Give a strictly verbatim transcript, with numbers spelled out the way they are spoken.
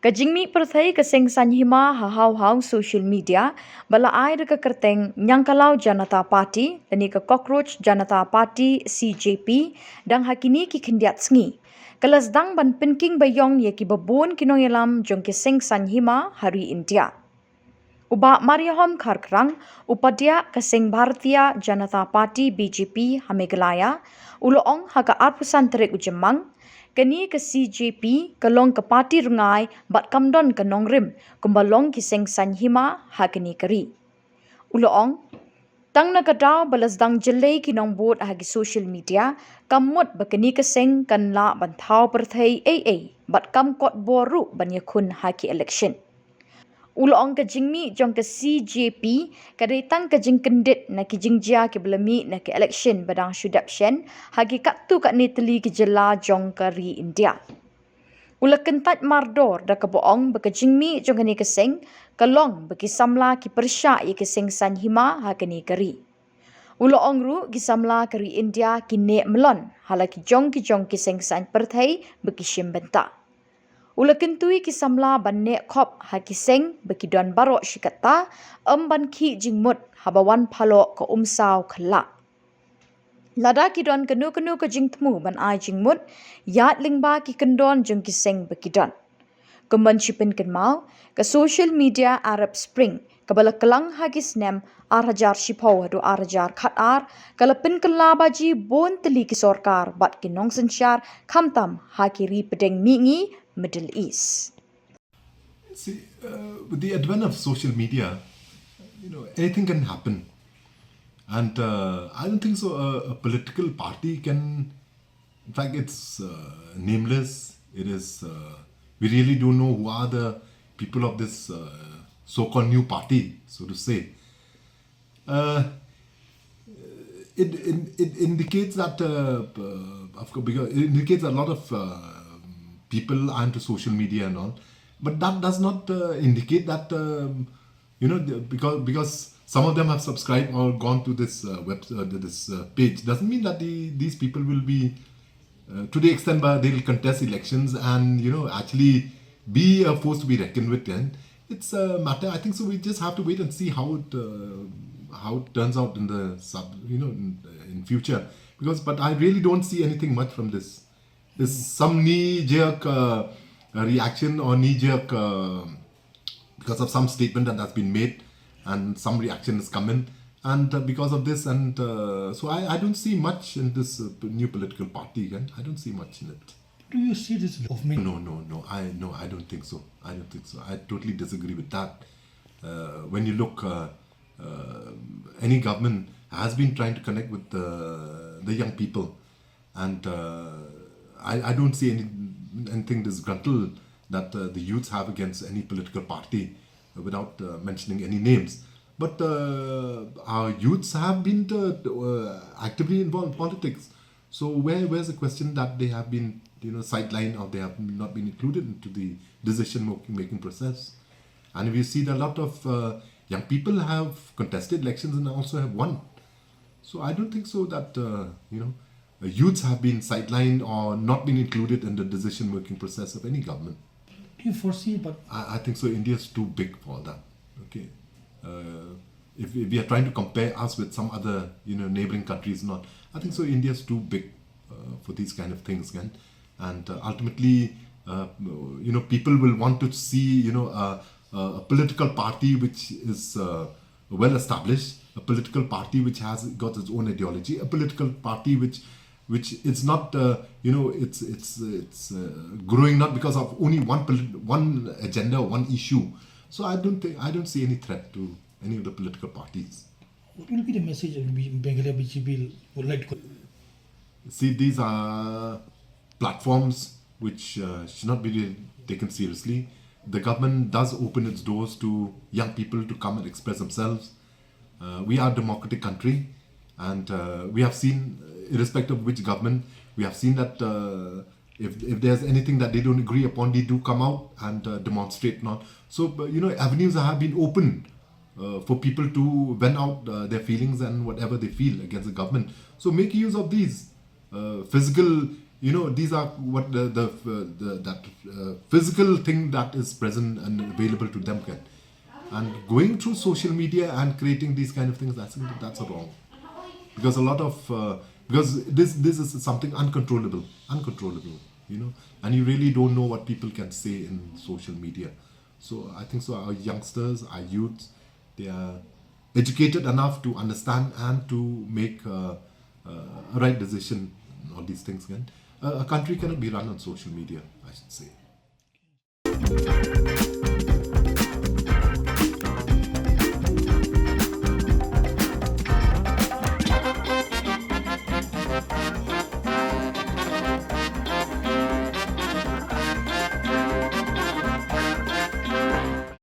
Ka jingmih pyrthei ka Seng Saiñ Hima ha hawhawng social media ba la ai da ka kyrteng Nyangkalaw Janata Party lane ka Cockroach Janata Party, C J P, dang ha kine ki khyndiat sngi, ka la sdang ban pynking baïong ïa kiba bun ki nongïalam jong ki Seng Saiñ Hima ha ri India. U Bah Mariahom Kharkrang, upadia ka Seng Bharatiya Janata Party, B J P, ha Meghalaya, u la ong ha ka arphew san tarik u Jymmang, kane ka C J P ka long ka party rngai bad kam don ka nongrim kumba long ki Seng Saiñ Hima ha kane ka ri. U la ong, tang na ka daw ba la sdang jyllei ki nongbud ha ki social media, kam mut ba kane ka seng kan lah ban thaw pyrthei ei ei bad kam kot bor ruh ban ïakhun ha ki election. U la ong ka jingmih jong ka C J P ka dei tang ka jingkyndit na ki jingjia kiba la mih na ki election ba dang shu dep shen ha ki katto katne tylli ki jylla jong ka ri India. U la kyntait mardor da kaba ong ba ka jingmih jong kane ka seng ka long ba ki samla ki pyrshah ïa ki Seng Saiñ Hima ha kane ka ri. U la ong ruh ki samla ka ri India ki neh mlien ha la ki jong ki jong ki seng saiñ pyrthei ba ki shim bynta. U la kyntu ïa ki samla ban neh khop ha ki seng ba ki don baroh shi katta, ym ban khih jingmut haba wan phalok ka umsaw khyllad. Lada ki don kano kano ka jingthmu ban ai jingmut, ïaid lyngba ki kyndon jong ki seng ba ki don. Kumban shi pynkynmaw, ka social media Arab Spring kaba la klang ha ki snem ar hajar shiphew haduh ar hajar khatar ka la pynkylla baji bun tylli ki sorkar bad ki nongsynshar, khamtam ha ki ri pdeng mihngi, Middle East. See, uh, with the advent of social media, you know, anything can happen. And uh, I don't think so. A, a political party can, in fact, it's uh, nameless. It is, uh, we really don't know who are the people of this uh, so called new party, so to say. Uh, it, it, it indicates that, uh, uh, of course, because it indicates a lot of uh, people are into social media and all, but that does not uh, indicate that um, you know the- because because some of them have subscribed or gone to this uh, web uh, to this uh, page doesn't mean that the, these people will be uh, to the extent that they'll contest elections and you know actually be a force to be reckoned with. And it's a matter, I think, so we just have to wait and see how it uh, how it turns out in the sub you know in, in future, because but I really don't see anything much from this. There's some knee jerk uh, reaction or knee jerk uh, because of some statement that has been made and some reaction has come in. And uh, because of this, and uh, so I, I don't see much in this uh, new political party again. I don't see much in it. Do you see this movement? No, no, no. I no, I don't think so. I don't think so. I totally disagree with that. Uh, when you look, uh, uh, any government has been trying to connect with the the young people, and uh, I, I don't see any anything disgruntled that uh, the youths have against any political party, uh, without uh, mentioning any names. But uh, our youths have been uh, uh, actively involved in politics. So where where's the question that they have been you know sidelined or they have not been included into the decision making process? And we see that a lot of uh, young people have contested elections and also have won. So I don't think so that uh, you know uh, youths have been sidelined or not been included in the decision making process of any government. Do you foresee, but I, I think so. India is too big for that. Okay, uh, if, if we are trying to compare us with some other you know neighboring countries, not I think so. India is too big uh, for these kind of things, again. And uh, ultimately, uh, you know, people will want to see you know a, a political party which is uh, well established, a political party which has got its own ideology, a political party which which it's not uh, you know it's it's it's uh, growing not because of only one polit- one agenda, one issue. So I don't think I don't see any threat to any of the political parties. What will be the message of Meghalaya B J P would like to? See, these are platforms which uh, should not be taken seriously. The government does open its doors to young people to come and express themselves. Uh, we are a democratic country, and uh, we have seen, irrespective of which government, we have seen that uh, if, if there's anything that they don't agree upon, they do come out and uh, demonstrate. Not so, you know, avenues have been open uh, for people to vent out uh, their feelings and whatever they feel against the government. So make use of these uh, physical You know, these are what the the, uh, the that uh, physical thing that is present and available to them can. And going through social media and creating these kind of things, that's that's wrong. Because a lot of uh, because this this is something uncontrollable, uncontrollable. You know, and you really don't know what people can say in social media. So I think so. Our youngsters, our youths, they are educated enough to understand and to make uh, uh, a right decision on these things. And uh, a country cannot be run on social media, I should say.